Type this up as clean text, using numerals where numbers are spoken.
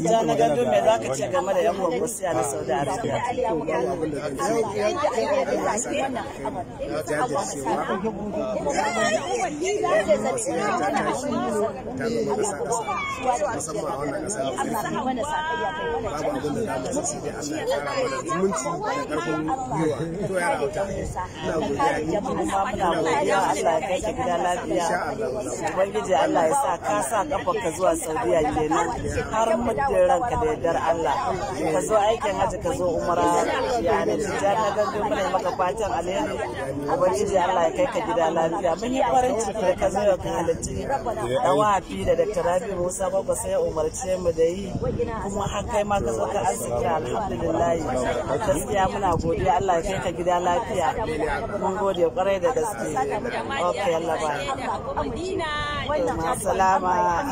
Ja na gado, me za ka ce game da yan gwangwasiya na Saudi Arabia? Jajircewa ta tashi ta zama ƙasa ƙasa, musamman a wannan ƙasa mai tsarki. Babu abin da za mu ci sai dai Allah ya ƙara mana zumunci da ƙarfin gwiwa. To, yara auta, ina godiya ni. Kuma muna godiya, Allah ya kai ka gida lafiya. Ubangiji Allah ya sa ka sa kafarka zuwa Saudiya kenan har muddin ranka da yardar Allah. Ka zo aikin hajji, ka zo umara. Ya ne ja na gangan, muna maka fatan alheri. Ubangiji Allah ya kai ka gida lafiya. Mun yi farin ciki da ka zo yau ka halarci dawafi da Dr. Rabi Musa Babba sai ya umarce mu da yi, kuma har kai ma ka zo ka arziki, alhamdulillah. Gaskiya muna godiya, Allah ya kai ka gida lafiya. Mun gode kwarai da gaske. Okay, Allah ba. Salama.